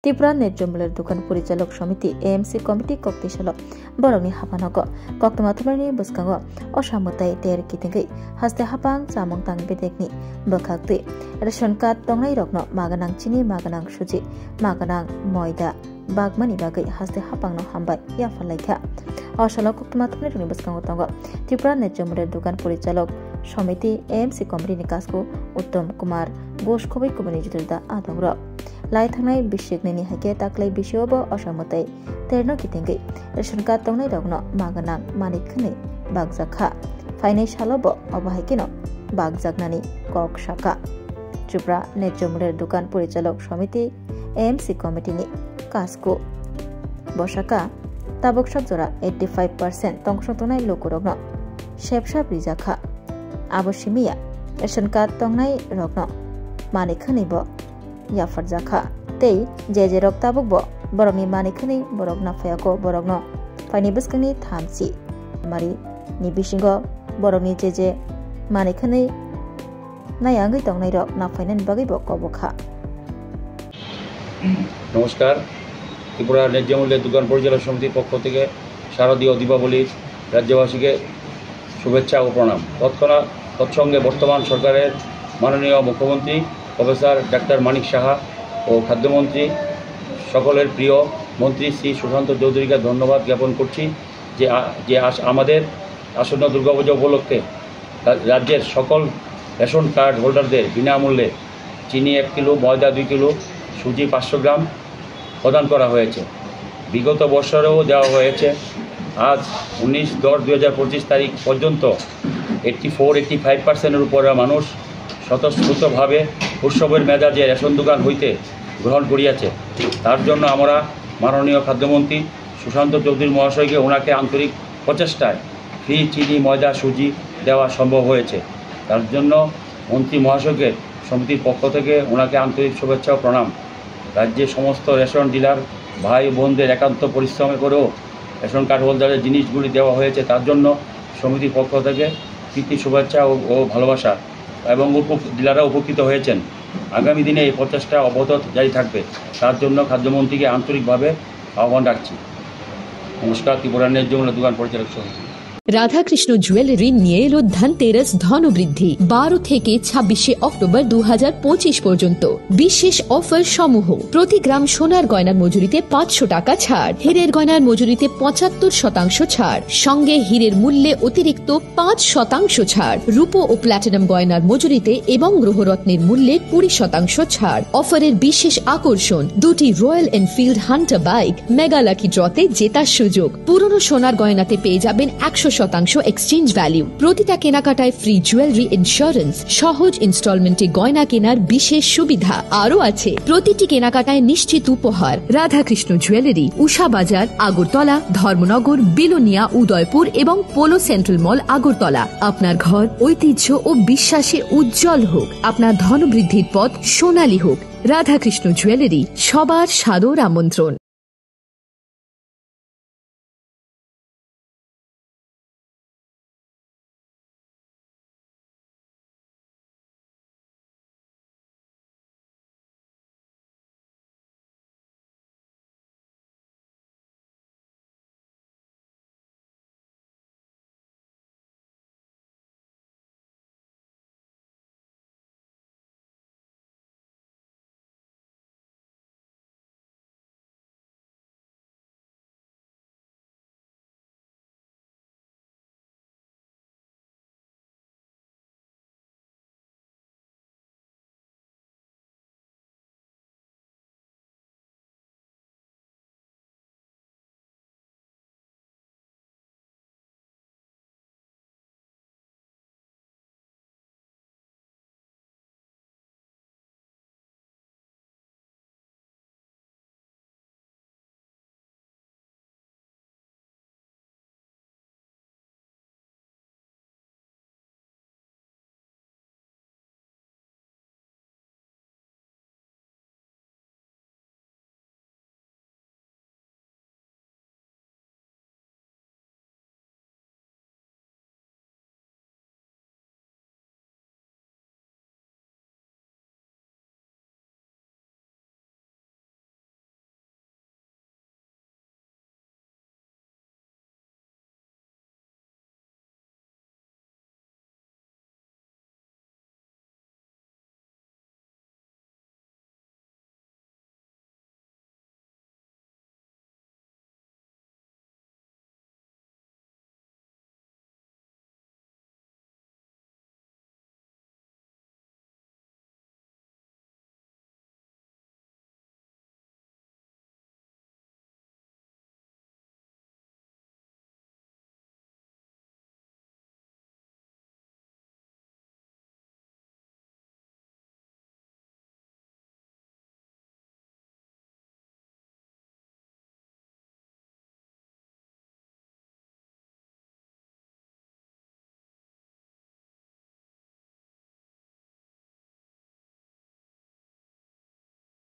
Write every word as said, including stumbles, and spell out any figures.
Tripura Nirjamulya Dukan Porichalok Samiti, A M C Committee, koktwi salo borokni hapanogo koktwma thumnaini bwskango osa mwtai ter kitingwi haste hapang chamung tang bedekni bwkhaktwi ration card tongnairokno maganang chini, maganang suji, maganang moida bagmani bagwi haste hapangno hambai yapharlaikha. O salo koktwma thumnairokni bwskango tongo Tripura Nirjamulya Dukan Porichalok Samiti, A M C Committee ni kasku Uttom Kumar Ghosh, khobwi kubuni juda juda adongrok. Lai thangnai bisiknini hai khe taklai bisio bo osa mwtai terno kitingwi ration card tongnairokno maganang manwi khwnwi bakjakha. Phainai salo bo obo hai kheno bakjaknani kok sakha. Tripura Nirjamulya Dukan Porichalok Samiti, A M C Committee ni kasku bo sakha, tabuk sak jora eighty five percent tongkosong tongnai lukurokno sepsap rijakha. Abo simiya ration card tongnairokno manwi khwnwi bo yapharjakha. Tei je je rok tabuk bo borokni manwi khwnwi borok naphayako, borokno phaini bwskangni thamchi mari ni bisingo borokni je je manwi khwnwi nayangwi tongnairok naphainani bagwi bo kobokha. নমস্কার। ত্রিপুরা ন্যায্যমূল্যের দোকান পরিচালক সমিতির পক্ষ থেকে শারদীয় দীপাবলির রাজ্যবাসীকে শুভেচ্ছা ও প্রণাম। তৎক্ষণাৎ তৎসঙ্গে বর্তমান সরকারের মাননীয় মুখ্যমন্ত্রী প্রফেসর ডাক্তার মানিক সাহা ও খাদ্যমন্ত্রী, সকলের প্রিয় মন্ত্রী শ্রী সুশান্ত চৌধুরীকে ধন্যবাদ জ্ঞাপন করছি যে আ-, যে আস-, আমাদের আসন্ন দুর্গাপূজা উপলক্ষে রা-, রাজ্যের সকল রেশন কার্ড হোল্ডারদের বিনামূল্যে চিনি এক কিলো, ময়দা দুই কিলো, সুজি পাঁচশো গ্রাম প্রদান করা হয়েছে। বিগত বছরেও দেওয়া হয়েছে। আজ উনিশ দশ দুই হাজার পঁচিশ তারিখ পর্যন্ত এইটটি ফোর এইটটি ফাইভ পার্সেন্টের উপরে মানুষ স্বতঃস্ফূর্তভাবে উৎসবের মেজাজে রেশন দোকান হইতে গ্রহণ করিয়াছে। তার জন্য আমরা মাননীয় খাদ্যমন্ত্রী সুশান্ত চৌধুরী মহাশয়কে, ওনাকে আন্তরিক প্রচেষ্টায় ফ্রি চিনি, ময়দা, সুজি দেওয়া সম্ভব হয়েছে। তার জন্য মন্ত্রী মহাশয়কে সমিতির পক্ষ থেকে ওনাকে আন্তরিক শুভেচ্ছা ও প্রণাম। রাজ্যের সমস্ত রেশন ডিলার ভাই বোনদের একান্ত পরিশ্রমে করেও রেশন কার্ড হোল্ডারের জিনিসগুলি দেওয়া হয়েছে, তার জন্য সমিতির পক্ষ থেকে প্রীতি শুভেচ্ছা ও, ও ভালোবাসা এবং উপ-, ডিলাররা উপকৃত হয়েছেন। আগামী দিনে এই প্রচেষ্টা অব্যাহত জারি থাকবে, তার জন্য খাদ্যমন্ত্রীকে আন্তরিকভাবে আহ্বান রাখছি। নমস্কার, ত্রিপুরা ন্যায্যমূল্য দোকান পরিচালক সমিতি। রাধাকৃষ্ণ জুয়েলারি নিয়ে এলো ধনতেরাস ধনবৃদ্ধি। বারো থেকে ছাব্বিশে অক্টোবর দু হাজার পঁচিশ পর্যন্ত বিশেষ অফার সমূহ: প্রতি গ্রাম সোনার গয়নার মজুরিতে পাঁচশো টাকা ছাড়, হীরের গয়নার মজুরিতে পঁচাত্তর শতাংশ ছাড়, সঙ্গে হীরের মূল্যে অতিরিক্ত পাঁচ শতাংশ ছাড়, রূপো ও প্ল্যাটিনাম গয়নার মজুরিতে এবং গ্রহরত্নের মূল্যে কুড়ি শতাংশ ছাড়। অফারের বিশেষ আকর্ষণ, দুটি royal Enfield Hunter bike, mega lucky ড্রতে জেতার সুযোগ। পুরনো সোনার গয়নাতে পেয়ে যাবেন একশো শতাংশ এক্সচেঞ্জ ভ্যালু। প্রতিটা কেনাকাটায় ফ্রি জুয়েলারি ইন্স্যুরেন্স, সহজ ইনস্টলমেন্টে গয়না কেনার বিশেষ সুবিধা। আরও আছে প্রতিটি কেনাকাটায় নিশ্চিত উপহার। রাধাকৃষ্ণ জুয়েলারি, উষা বাজার, আগরতলা, ধর্মনগর, বিলোনিয়া, উদয়পুর এবং পোলো সেন্ট্রাল মল, আগরতলা। আপনার ঘর ঐতিহ্য ও বিশ্বাসে উজ্জ্বল হোক, আপনার ধনবৃদ্ধির পথ সোনালী হোক। রাধাকৃষ্ণ জুয়েলারি, সবার সাদর আমন্ত্রণ।